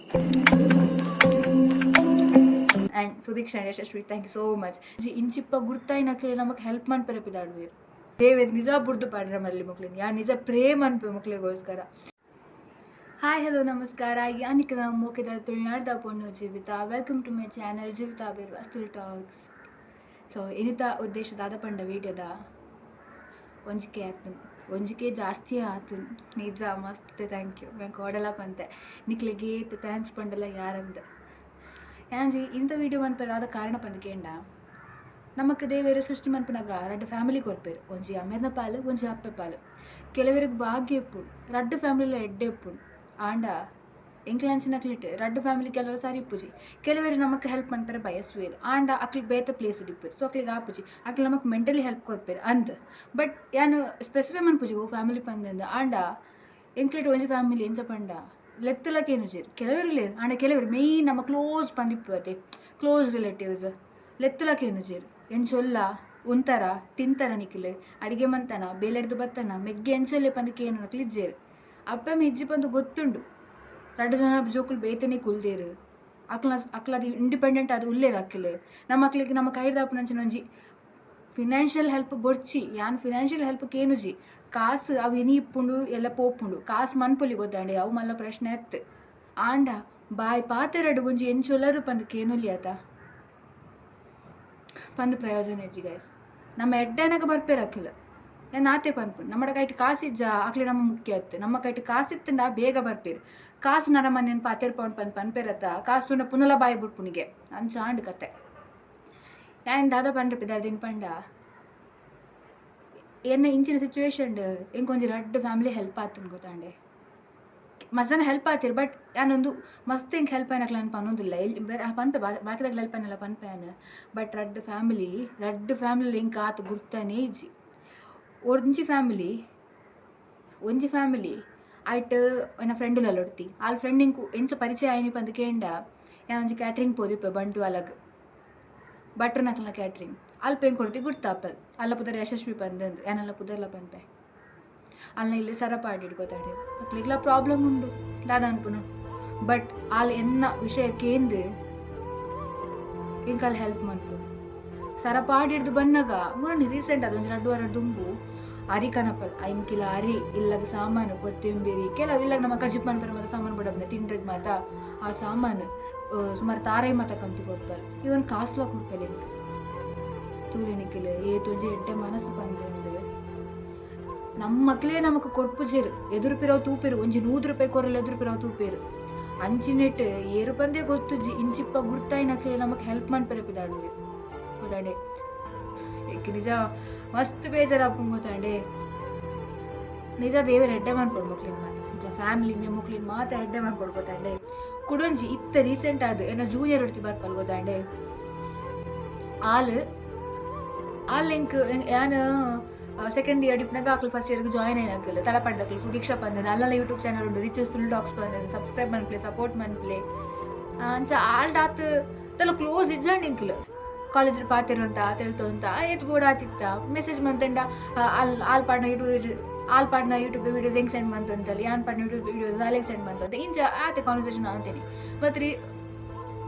And Sudeeksha and Yashasvi, thank you so much. ಇಂಚಿಪ್ಪ ಗುರ್ತಾಯಿನಕ್ಲೆ ನಮಕ್ help ಮನ್ಪೆರೆ ಪಿದಾಡುವೆರ್. ದೇವೆರ್ ನಿಜ ಬುಡ್ದು ಪಾಡ್ರ ಮಲ್ಲಿ ಮೊಕ್ಲೆನ್, ಯಾನ್ ನಿಜ ಪ್ರೇ ಮನ್ಪೆ ಮೊಕ್ಲೆಗೋಸ್ಕರ. ಹಾಯ್ ಹಲೋ ನಮಸ್ಕಾರ, ಯಾನಿಕಲ ಮೋಕೆದ ತುಳುನಾಡ್ದ ಪೊಣ್ಣು Jeevitha. Welcome to my channel Jeevitha Birwas Tulu talks. So ಇನಿತ ಉದ್ದೇಶ ದಾದ ಪಂಡ ವೀಡಿಯೋದ ಒಂಜಿಕೆ ಆತನ್, ಒಂಜಿಕೆ ಜಾಸ್ತಿ ಆತನ್. ನಿಜ ಮಸ್ತ್ thank you. ನಾನು ಕೋಡಲ ಪಂತೆ ನಿಕ್ಲೆಗೆ ಏತ್ thanks ಪಂಡಲ ಯಾರಂದ್. ಯಾಂಜಿ ಇಂಥ ವೀಡಿಯೋ ಮನ್ಪೆರೆ ದಾದ ಕಾರಣ ಪಂದ್ ಕೇಂಡ, ನಮಕ್ ದೇವೆರ್ ಸೃಷ್ಟಿ ಮನ್ಪುನಗ ರಡ್ಡ್ ಫ್ಯಾಮಿಲಿ ಕೊರ್ಪೆರ್, ಒಂಜಿ ಅಮ್ಮೆರ್ನ ಪಾಲು ಒಂಜಿ ಅಪ್ಪೆ ಪಾಲು. ಕೆಲವೆರ್ಗ್ ಭಾಗ್ಯ ಇಪ್ಪುಂಡು, ರಡ್ಡ್ ಫ್ಯಾಮಿಲಿಲ ಎಡ್ಡೆ ಇಪ್ಪುಂಡು. ಆಂಡ ಎಂಕ್ಲಂಚಿನಕ್ಲೆಟ್ ರಡ್ಡ್ ಫ್ಯಾಮಿಲಿ ಕೆಲವರು ಸರಿ ಇಪ್ಪುಜಿ. ಕೆಲವೆರ್ ನಮಕ್ ಹೆಲ್ಪ್ ಮನ್ಪೆರೆ ಬಯಸುವೆರ್, ಆಂಡ ಅಕ್ಲ್ ಬೇತೆ ಪ್ಲೇಸ್ ಇಪ್ಪುರು. ಸೊ ಅಕ್ಲೆಗ್ ಆಪುಜಿ, ಅಕ್ಲ್ ನಮಕ್ ಮೆಂಟಲಿ ಹೆಲ್ಪ್ ಕೊರ್ಪೆರ್ ಅಂದ್. ಬಟ್ ಯಾನ್ ಸ್ಪೆಸಿಫೈ ಮನ್ಪುಜಿ ಓ ಫ್ಯಾಮಿಲಿ ಪಂದಂದ್. ಆಂಡ ಎಂಕ್ಲೆಟ್ ಒಂಜಿ ಫ್ಯಾಮಿಲಿ ಎಂಚ ಪಂಡ ಲೆತ್ತಲಕೇನುಜೆರ್, ಕೆಲವೆರ್ ಉಲ್ಲೆರ್. ಆಂಡ ಕೆಲವೆರ್ ಮೇಯ್ನ್ ನಮ್ಮ ಕ್ಲೋಸ್ ಪಂದಿಪ್ಪು ಅತೆ, ಕ್ಲೋಸ್ ರಿಲೇಟಿವ್ಸ್ ಲೆತ್ತಲಕೇನುಜೆರ್. ಎಂಚೊಲ್ಲ ಉಂತರ ತಿಂತರ ನಿಕ್ಲ್ ಅಡಿಗೆ ಮಂತನ ಬೇಲೆಡ್ದು ಬತ್ತನ ಮೆಗ್ಗೆ ಎಂಚೊಲ್ಲೆ ಪಂದ್ ಕೇನುನಕ್ಲ್ ಇಜ್ಜೆರ್. ಅಪ್ಪೆ ಇಜ್ಜಿ ಪಂದ್ ಗೊತ್ತುಂಡು, ರಡ್ಡ್ ಜನ ಜೋಕುಲು ಬೇತೆನೆ ಕುಲ್ದೆರ್, ಅಕ್ಲ್ನ ಅಕ್ಲದ ಇಂಡಿಪೆಂಡೆಂಟ್ ಆದ್ ಉಲ್ಲೆರ್. ಅಕ್ಲ್ ನಮ್ಮ ಅಕ್ಲೆಗ್ ನಮ್ಮ ಕೈಡ್ದಾಪುನಂಚಿನ ಒಂಜಿ ಫಿನಾನ್ಷಿಯಲ್ ಹೆಲ್ಪ್ ಬೊಡ್ಚಿ. ಯಾನ್ ಫಿನಾನ್ಷಿಯಲ್ ಹೆಲ್ಪ್ ಕೇನುಜಿ, ಕಾಸು ಅವು ಇನಿ ಇಪ್ಪುಂಡು ಎಲ್ಲ ಪೋಪುಂಡು, ಕಾಸು ಮನ್ಪೊಲಿ ಗೊತ್ತಾಂಡೆ, ಅವು ಮಲ್ಲ ಪ್ರಶ್ನೆ ಅತ್ತ್. ಆಂಡ ಬಾಯ್ ಪಾತೆರಡ್ ಒಂಜಿ ಎಂಚೊಲ್ಲರು ಪಂದ್ ಕೇನೊಲಿ ಅತ ಪಂದ್ ಪ್ರಯೋಜನ ಇಜ್ಜಿ ಗೈಸ್. ನಮ್ಮ ಎಡ್ಡೆನಗ ಬರ್ಪೆರ್ ಅಕ್ಲ್, ಯಾನ್ ಆತೆ ಪನ್ಪುನು. ನಮ್ಮಡ ಕೈಟ್ ಕಾಸಿಜ್ಜ ಅಕ್ಲೆ ನಮ್ಮ ಮುಖ್ಯ ಅತ್ತ್. ನಮ್ಮ ಕೈಟ್ ಕಾಸಿತ್ತಂಡ ಬೇಗ ಬರ್ಪೆರ್. ಕಾಸು ನರಮನ್ಯನ್ ಪಾತೆರ್ಪೌಂಡ್ ಪಂದ್ ಪನ್ಪೆರತ್ತ, ಕಾಸು ತೂಂಡ ಪುನಲ ಬಾಯಿ ಬುಡ್ಪುನಿಗೆ ಅಂಚ ಆಂಡ್ ಕತೆ. ಯಾನ್ ದಾದ ಪನ್ರೆ ಪಿದಾಡ್ದಿನಿ ಪಂಡ, ಎನ್ನ ಇಂಚಿನ ಸಿಚುವೇಶನ್ ಎಂಕೊಂಜಿ ರಡ್ಡ್ ಫ್ಯಾಮಿಲಿ ಹೆಲ್ಪ್ ಆತುಂಡು ಗೊತ್ತಾಂಡೆ. ಮಸ್ತ್ ಜನ ಹೆಲ್ಪ್ ಆತಿರ್, ಬಟ್ ಯಾನೊಂದು ಮಸ್ತ್ ಎಂಕ್ ಹೆಲ್ಪ್ ಆಯ್ನಕ್ಲ ಯಾನ್ ಪನೊಂದುಲ್ಲ, ಪನ್ಪೆ ಬಾಕಿದಕ್ಲ್ ಹೆಲ್ಪ್ ಆಯ್ನಲ್ಲ ಪನ್ಪೆ ಯಾನ್. ಬಟ್ ರಡ್ಡ್ ಫ್ಯಾಮಿಲಿ ಎಂಕ್ ಆತ್ ಗುರ್ತನೇ ಇಜ್ಜಿ. ಒಂಜಿ ಫ್ಯಾಮಿಲಿ ಐಟ್ ಎನ್ನ ಫ್ರೆಂಡ್ ಉಲ್ಲಲ್ ಒರ್ತಿ, ಆಲ್ ಫ್ರೆಂಡ್ ಎಂಕ್ ಎಂಚ ಪರಿಚಯ ಆಯಿನಿ ಪಂದ್ ಕೇಂಡ, ಯಾನ್ ಒಂಜಿ ಕ್ಯಾಟ್ರಿಂಗ್ ಪೋದಿಪ್ಪೆ ಬಂಟ್ವಾಳಗ್, ಭಟ್ರನಕ್ಲ್ನ ಕ್ಯಾಟ್ರಿಂಗ್. ಅಲ್ಪ ಎಂಕ್ ಒರ್ತಿ ಗುರ್ತಾಪಲ್, ಅಲ್ಲ ಪುದರ್ ಯಶಸ್ವಿ ಪಂದಂದ್, ಯಾನಲ್ಲ ಪುದರ್ಲ ಪನ್ಪೆ. ಅಲ್ನ ಇಲ್ಲಿ ಸರಪಾಡಿಡ್ ಗೊತ್ತಾಂಡೆ, ಅಕ್ಲೆಗ್ಲ ಪ್ರಾಬ್ಲಮ್ ಉಂಡು ದಾದ ಅನ್ಪುನು. ಬಟ್ ಆಲ್ ಎನ್ನ ವಿಷಯ ಕೇಂದ್ ಎಂಕ್ ಅಲ್ ಹೆಲ್ಪ್ ಮನ್ಪು. ಸರಪಾಡಿಡ್ದು ಬನ್ನಗ ಮುರಣಿ ರೀಸೆಂಟ್ ಅದು ಒಂಜಿ ರಡ್ಡ್ ವಾರ ದುಂಬು ಅರಿ ಕನಪಲ್, 5 ಕಿಲೋ ಅರಿ, ಇಲ್ಲಗ ಸಾಮಾನು ಕೊತ್ತಂಬರಿ, ಕೆಲವು ಇಲ್ಲಗ ನಮ್ಮ ಕಜಿಪ್ ಮನ್ಪೆರೆ ಮಾತ ಸಾಮಾನು ಬಡಬ್ನ ತಿಂಡ್ರಿಗೆ ಮಾತ ಆ ಸಾಮಾನು ಸುಮಾರು ತಾರೈ ಮಾತ ಕಂತು ಕೊರ್ಪಲ್, ಇವನ್ ಕಾಸ್ಲ ಕೊರ್ಪಲ್ ಎಂಕ್. ತೂಲೆ ನಿಕ್ಲ್ ಏತೊಂಜಿ ಎಡ್ಡೆ ಮನಸ್ಸು ಪಂದಂದ್. ನಮ್ಮ ಮಕ್ಳೇ ನಮಕ್ ಕೊರ್ಪುಜೆರ್, ಎದುರು ಪಿರವು ತೂಪೆರ್, ಒಂಜಿ 100 ರೂಪಾಯಿ ಕೊರಲ್ ಎದುರು ಪಿರವು ತೂಪೆರ್. ಅಂಚಿನೆಟ್ ಏರು ಪಂದೇ ಗೊತ್ತುಜಿ, ಇಂಚಿಪ್ಪ ಗುರ್ತಾಯಿನಕ್ಲೆ ನಮಕ್ ಹೆಲ್ಪ್ ಮನ್ಪೆರೆ ಪಿದಾಡುವೆರ್ ಗೊತ್ತಾಂಡೆ. ಎಂಕ್ ನಿಜ ಮಸ್ತ್ ಬೇಜಾರಾಪುಂಡು ಗೊತ್ತಾಂಡೆ. ನಿಜ ದೇವೆರ್ ಎಡ್ಡೆ ಮನ್ಪೊಡು ಮೊಕ್ಲೆನ್ ಮಾತ, ಮೊಕ್ಲ ಫ್ಯಾಮಿಲಿನ ಮೊಕ್ಲೆನ್ ಮಾತ ಎಡ್ಡೆ ಮನ್ಪೊಡು ಗೊತ್ತಾಂಡೆ. ಕುಡೊಂಜಿ ಇತ್ತೆ ರೀಸೆಂಟ್ ಆದ್ ಎನ್ನ ಜೂನಿಯರ್ ಒರ್ತಿ ಬರ್ಪಲ್ ಗೊತ್ತಾಂಡೆ. ಆಲ್ ಆಲ್ ಎಂಕ್ ಯಾನ್ ಸೆಕೆಂಡ್ ಇಯರ್ ಇಪ್ಪುನಗ ಅಕ್ಲು ಫಸ್ಟ್ ಇಯರ್ಗೆ ಜಾಯಿನ್ ಆಯಿನಕ್ಲ್ ತಲಪಾಡ್ದಕ್ಲು ಸುದೀಕ್ಷಾ ಪಂದ್. ಅಲ್ಲಲ್ಲ ಯೂಟ್ಯೂಬ್ ಚಾನಲ್ ಉಂಡು ರಿಚಸ್ ತುಳು ಟಾಕ್ಸ್ ಪಂದ್, ಸಬ್ಸ್ಕ್ರೈಬ್ ಮನ್ಪುಲೆ ಸಪೋರ್ಟ್ ಮನ್ಪುಲೆ. ಅಂಚ ಆಲ್ಡ ಆತ್ ತಲ ಕ್ಲೋಸ್ ಇಜ್ಜಂಡ್ ಎಂಕ್ಲು. ಕಾಲೇಜ್ ಪಾತೆರುವಂತ ತೆಲ್ತೊಂತ ಏತ್ ಬೋಡಾತಿತ್ತ ಮೆಸೇಜ್ ಮಂತಂಡ ಆಲ್ ಆಲ್ ಪಾಡ್ನ ಯೂಟ್ಯೂಬ್ ಆಲ್ ಪಾಡ್ನ ಯೂಟ್ಯೂಬ್ ವೀಡಿಯೋಸ್ ಹೆಂಗ್ ಸೆಂಡ್ ಮಂತಂತಲ್ಲಿ, ಯಾನ್ ಪಾಡ್ನ ಯೂಟ್ಯೂಬ್ ವೀಡಿಯೋಸ್ ಆಲೆಗ್ ಸೆಂಡ್ ಮಂತಂತ ಇಂಚ ಆತೆ ಕಾನ್ವರ್ಸೇಷನ್ ಅಂತೀನಿ.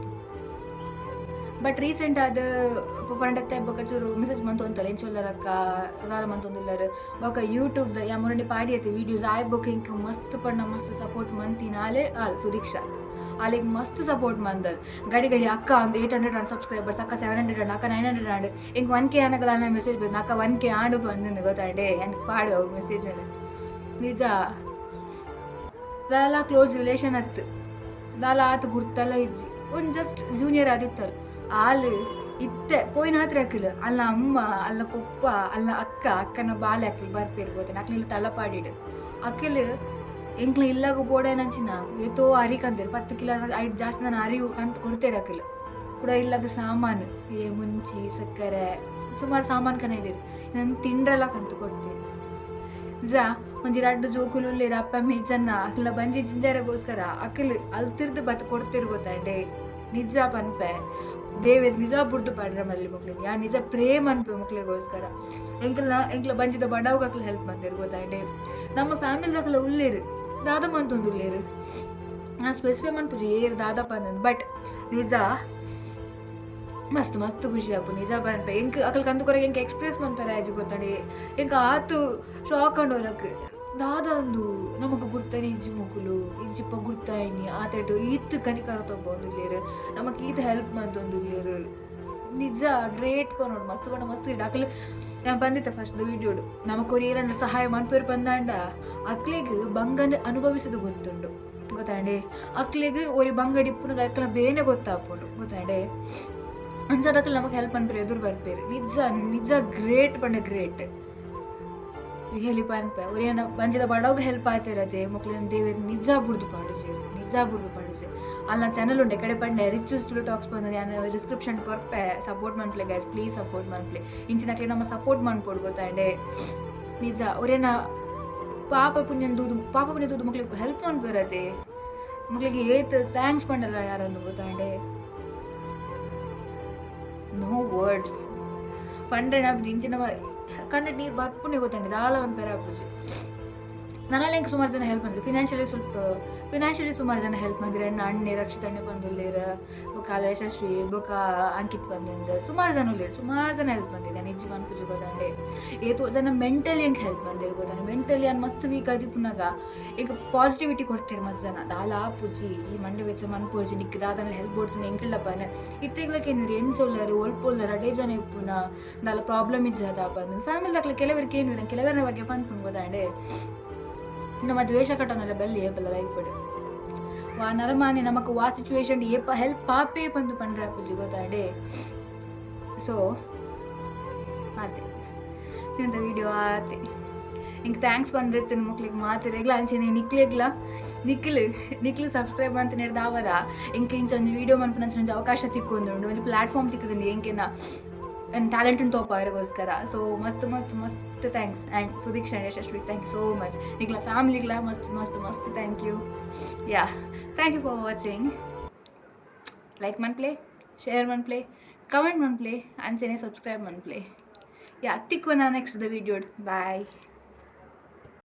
ಬಟ್ ರೀಸೆಂಟ್ ಆದ್ ಪೊಪರಂಡತ್ತೆ ಬೊಕ ಚೂರು ಮೆಸೇಜ್ ಮಂತೊಂತಲ್ಲ ಎಂಚೊಲ್ಲರಕ್ಕ ದಾದ ಮಂತೊಂದುಲ್ಲರ್ ಬೊಕ ಯೂಟ್ಯೂಬ್ ದ ಯಾ ಮುರಂಡಿ ಪಾಡಿಯತ್ತೆ ವೀಡಿಯೋಸ್ ಆಯ್ ಬೊಕ ಎಂಕ್ ಮಸ್ತ್ ಪಂಡ ಮಸ್ತ್ ಸಪೋರ್ಟ್ ಮಂತಿನಾಲೆ ಆಲ್ ಸುದೀಕ್ಷಾ. ಆಲೆಗ್ ಮಸ್ತ್ ಸಪೋರ್ಟ್ ಮಂದಲ್. ಗಡಿ ಗಡಿ ಅಕ್ಕ ಒಂದು 800 ಆಂಡ್ ಸಬ್ಸ್ಕ್ರೈಬರ್ಸ್, ಅಕ್ಕ 700 ಆಂಡ್, ಅಕ್ಕ 900 ಆಂಡ್. ಎಂಕ್ 1K ಆನಗಲ ಆಲ್ನ ಮೆಸೇಜ್ ಬಂದ್ ಅಕ್ಕ 1K ಆಂಡ್ ಬಂದಿಂದು ಗೊತ್ತಾಂಡೆ. ಎಂಕ್ ಪಾಡು ಅವು ಮೆಸೇಜ್ ನಿಜ ದಾಲ ಕ್ಲೋಸ್ ರಿಲೇಷನ್ ಅತ್ತು ದಾಲ ಆತ್ ಗುರ್ತಲ್ಲ ಇಜ್ಜಿ, ಒಂದ್ ಜಸ್ಟ್ ಜೂನಿಯರ್ ಆದಿತ್ತಲ್ ಆಲ್ ಇತ್ತೆ ಪೋಯಿನಾತ್ರ ಅಕ್ಲ್ ಅಲ್ನ ಅಮ್ಮ ಅಲ್ನ ಪೊಪ್ಪ ಅಲ್ನ ಅಕ್ಕ ಅಕ್ಕನ ಬಾಲೆ ಅಕ್ಲ್ ಬರ್ಪೆರ್ ಗೊತ್ತೇನೆ. ಅಕ್ಲ್ ತಲಪಾಡಿಡ್ ಅಕ್ಲ್ ಎಂಕ್ಲ ಇಲ್ಲಗ ಬೋಡಾಯಿನಂಚಿನ ಏತೋ ಅರಿ ಕಂತೆರ್ 10 ಕಿಲೋ ಐಟ್ ಜಾಸ್ತಿ ನನ ಅರಿ ಕಂತ್ ಕೊಡ್ತೇರ್ ಅಕ್ಲ್. ಕುಡ ಇಲ್ಲಗ ಸಾಮಾನು ಏ ಮುಂಚಿ ಸಕ್ಕರೆ ಸುಮಾರು ಸಾಮಾನು ಕನ ಇದೇರ್ ನನ್ ತಿಂಡ್ರೆಲ್ಲ ಕಂತು ಕೊಡ್ತೇರ್. ಜ ಒಂಜಿ ರಡ್ಡ್ ಜೋಕುಲು ಉಲ್ಲೆರ್ ಅಪ್ಪ ಅಮ್ಮ ಜನ ಅಕ್ಲ್ನ ಬಂಜಿ ಜಿಂಜಾರಗೋಸ್ಕರ ಅಕ್ಲ್ ಅಲ್ತಿರ್ದು ಬತ್ ಕೊಡ್ತೇರ್ ಗೊತ್ತಾಂಡೆ. ನಿಜ ಪನ್ಪೆ ದೇವೆರ್ ನಿಜ ಬುಡ್ದು ಪಾಡ್ರ ಮಲ್ಲಿ ಮೊಕ್ಲೆಗ್, ಯಾನ್ ನಿಜ ಪ್ರೇ ಮನ್ಪೆ ಮೊಕ್ಲೆಗೋಸ್ಕರ. ಎಂಕ್ಲ್ನ ಎಂಕ್ಲ ಬಂಜಿದ ಬಡವುಗ್ ಅಕ್ಲ್ ಹೆಲ್ಪ್ ಮಂತೆರ್ ಗೊತ್ತಾಂಡೆ. ನಮ್ಮ ಫ್ಯಾಮಿಲಿದಕ್ಲ ಉಲ್ಲೆರ್ ದಾದ ಮಂತೊಂದುಲ್ಲೆರ್ ನಾ ಸ್ಪೆಸಿಫೈ ಮನ್ಪುಜಿ ಏರ್ ದಾದ ಪಂದ್, ಬಟ್ ನಿಜ ಮಸ್ತ್ ಮಸ್ತ್ ಖುಷಿ ಆಪುಂಡು. ನಿಜ ಪನ್ಪೆ, ಎಂಕ್ ಅಕಲ್ ಕಂದು ಕೊರಗೆ ಎಂಕ್ ಎಕ್ಸ್ಪ್ರೆಸ್ ಮನ್ಪೆರೆ ಆಯ್ಜಿ ಗೊತ್ತಂಡೆ. ಎಂಕ್ ಆತ್ ಶಾಕ್ ಆಂಡ್. ಒರಕ್ ದಾದ ಅಂದು ನಮಕ್ ಗುರ್ತನೆ ಇಜ್ಜಿ ಮೊಕುಲು, ಇಂಚಿಪ್ಪ ಗುರ್ತಾಯಿನಿ ಆತೆಟ್ ಈತ್ ಕನಿಕರ ತೋಪೊಂದುಲ್ಲೆರ್, ನಮಕ್ ಈತ್ ಹೆಲ್ಪ್ ಮಂತೊಂದುಲ್ಲೆರ್. ನಿಜ ಗ್ರೇಟ್ ಪನೊಡು, ಮಸ್ತ್ ಪಂಡ ಮಸ್ತ್ ಗ್ರೇಟ್ ಅಕ್ಲು. ಯಾನ್ ಪಂದಿತ್ತೆ ಫಸ್ಟ್ ದ ವಿಡಿಯೋಡು, ನಮಕ್ ಒರಿ ಏರಂಡ ಸಹಾಯ ಮನ್ಪೆರ್ ಪಂದಾಂಡ ಅಕ್ಲೆಗ್ ಬಂಗನ್ ಅನುಭವಿಸದು ಗೊತ್ತುಂಡು ಗೊತ್ತಾಂಡೆ. ಅಕ್ಲೆಗ್ ಒರಿ ಬಂಗಡ್ ಇಪ್ಪುನಗ ಅಕ್ಲೆನ ಬೇನೆ ಗೊತ್ತಾಪುಂಡು ಗೊತ್ತಾಂಡೆ. ಅಂಚಾದ್ ಅಕ್ಲು ನಮಕ್ ಹೆಲ್ಪ್ ಮನ್ಪೆರೆ ಎದುರು ಬರ್ಪೆರ್. ನಿಜ ನಿಜ ಗ್ರೇಟ್ ಪಂಡ ಗ್ರೇಟ್. ರಿಯಲಿ ಪನ್ಪೆ, ಒರಿಯನ ಬಂಜಿದ ಬಡವಗ್ ಹೆಲ್ಪ್ ಆತೆರತೆ, ಮೊಕ್ಲೆನ ದೇವೆರ್ ನಿಜ ಬುಡ್ದು ಪಾಡುಜೆರ್, ನಿಜ ಬುಡ್ದು ಪಾಡುಜೆರ್. ಅಲ್ನ ಚಾನೆಲ್ ಉಂಡೆ ಕಡೆ ಪಂಡೆ ರಿಚ್ ತುಳು ಟಾಕ್ಸ್ ಪಂದ್, ಯಾನ್ ಡಿಸ್ಕ್ರಿಪ್ಷನ್ ಕೊರ್ಪೆ. ಸಪೋರ್ಟ್ ಮನ್ಪುಲೆ ಗೈಸ್, ಪ್ಲೀಸ್ ಸಪೋರ್ಟ್ ಮನ್ಪುಲೆ. ಇಂಚಿನಕ್ಲೆ ನಮ ಸಪೋರ್ಟ್ ಮನ್ಪೊಡು ಗೊತ್ತಾಂಡೆ. ನಿಜ ಒರಿಯನ ಪಾಪ ಪುಣ್ಯನ್ ತೂದು, ಪಾಪ ಪುಣ್ಯ ತೂದು ಮೊಕ್ಲೆಗ್ ಹೆಲ್ಪ್ ಮನ್ಪುವೆರತೆ. ಮೊಕ್ಲೆಗ್ ಏತ್ thanks ಪಂಡಲ ಯಾರೊಂದು ಗೊತ್ತಾಂಡೆ, ನೋ ವರ್ಡ್ಸ್. ಪಂಡ್ರೆ ಇಂಚಿನ ಕಣ್ಣು ನೀರು ಬರ್ಪುನೆ ಗೊತ್ತಂಡೆ, ದಾಲ ಮನ್ಪೆರೆ ಆಪುಜಿ. ನನಲ ಎಂಕ್ ಸುಮಾರು ಜನ ಹೆಲ್ಪ್ ಮಂದಿರು ಫಿನಾನ್ಷಿಯಲಿ. ಸ್ವಲ್ಪ ಫಿನಾನ್ಷಿಯಲಿ ಸುಮಾರು ಜನ ಹೆಲ್ಪ್ ಮಂದಿರು. ಎನ್ನ ಅಣ್ಣೆ ರಕ್ಷಿತ್ ಅಣ್ಣೆ ಪಂದುಲ್ಲೆರ್, ಬೊಕ್ಕ ಯಶಸ್ವಿ, ಬೊಕ್ಕ ಅಂಕಿತ್ ಬಂದಿಂದ್, ಸುಮಾರು ಜನ ಉಲ್ಲೆರ್. ಸುಮಾರು ಜನ ಹೆಲ್ಪ್ ಮಂದಿರು, ಯಾನ್ ಇಜ್ಜಿ ಮನ್ಪುಜಿ ಗೊತ್ತಂಡೆ. ಏತೋ ಜನ ಮೆಂಟಲಿ ಎಂಕ್ ಹೆಲ್ಪ್ ಮಂದಿರು ಗೊತ್ತಂಡೆ. ಮೆಂಟಲಿ ಯಾನ್ ಮಸ್ತ್ ವೀಕ್ ಆದಿಪ್ಪುನಗ ಎಂಕ್ ಪಾಸಿಟಿವಿಟಿ ಕೊಡ್ತೇರ್ ಮಸ್ತ್ ಜನ. ದಾಲ ಆಪುಜಿ, ಈ ಮಂಡೆ ಬೆಚ್ಚ ಮನ್ಪೊಡ್ಚಿ, ನಿಕ್ಕ್ ದಾದನ ಹೆಲ್ಪ್ ಬೋಡ್ತುಂಡ ಎಂಕಲ್ಡ ಪನ್, ಇತ್ತೆಗ್ಲ ಕೇನುವೆರ್ ಎಂಚ ಉಲ್ಲರ್, ಒಲ್ಪ ಉಲ್ಲರ್, ಅಡೇ ಜನ ಇಪ್ಪುನ, ದಾಲ ಪ್ರಾಬ್ಲಮ್ ಇಜ್ಜದ ಪಂದ್. ಫ್ಯಾಮಿಲಿ ದಕ್ಲೆ ಕೆಲವೆರ್ ಕೇನುವೆರ್, ಕೆಲವೆರ್ನ ಬಗ್ಗೆ ಪನ್ಪುನು ಗೊತ್ತಾಂಡೆ. ನಮ್ಮ ದ್ವೇಷ ಕಟ್ಟೊನರೆ ಬಲ್ಲಿ ಏಪಲ ಲೈಫ್. ವಾ ನರಮಾನಿ ನಮಕ್ ವಾ ಸಿಚುವೇಶನ್ ಏಪ ಹೆಲ್ಪ್ ಪಾಪೇ ಪಂದು ಪಂಡ್ರೆ ಆಪುಜಿ ಗೊತ್ತಾಂಡೆ. ಸೊ ಆತೆ ಇಂತ ವಿಡಿಯೋ ಆತೆ. ಇಂಕ್ thanks ಪಂಡ್ರೆತ್ತಿನ ಮೊಕ್ಲೆಗ್ ಮಾತೆರೆಗ್ಲ. ಅಂಚೆನೆ ನಿಕ್ಲೆಗ್ಲ, ನಿಕ್ಲು ನಿಕ್ಲು ಸಬ್ಸ್ಕ್ರೈಬ್ ಮಂತಿನೆಡ್ದಾವರ ಎಂಕ್ ಇಂಚ ಒಂಜಿ ವಿಡಿಯೋ ಮನ್ಪುನಂಚಿನ ಒಂಜಿ ಅವಕಾಶ ತಿಕ್ಕೊಂದುಂಡು, ಒಂಜಿ ಪ್ಲಾಟ್ಫಾರ್ಮ್ ತಿಕ್ಕುದುಂಡು ಎಂಕೆನ ಟ್ಯಾಲೆಂಟ್ ತೋಪಾಯರೆಗೋಸ್ಕರ. ಸೊ ಮಸ್ತ್ ಮಸ್ತ್ ಮಸ್ತ್ thanks. And Sudeeksha and Yashasvi, thank you so much. ನಿಕ್ಲ ಫ್ಯಾಮಿಲಿಗ್ಲ ಮಸ್ತ್ ಮಸ್ತ್ ಮಸ್ತ್ thank you. Yeah, thank you for watching. Like ಮನ್ಪ್ಲೆ, share ಮನ್ಪ್ಲೆ, ಕಮೆಂಟ್ ಮನ್ಪ್ಲೆ, ಅಂಚೆನೆ ಸಬ್ಸ್ಕ್ರೈಬ್ ಮನ್ಪ್ಲೆ. ಯಾ, ತಿಕ್ಕುವ ನೆಕ್ಸ್ಟ್ the video. Bye.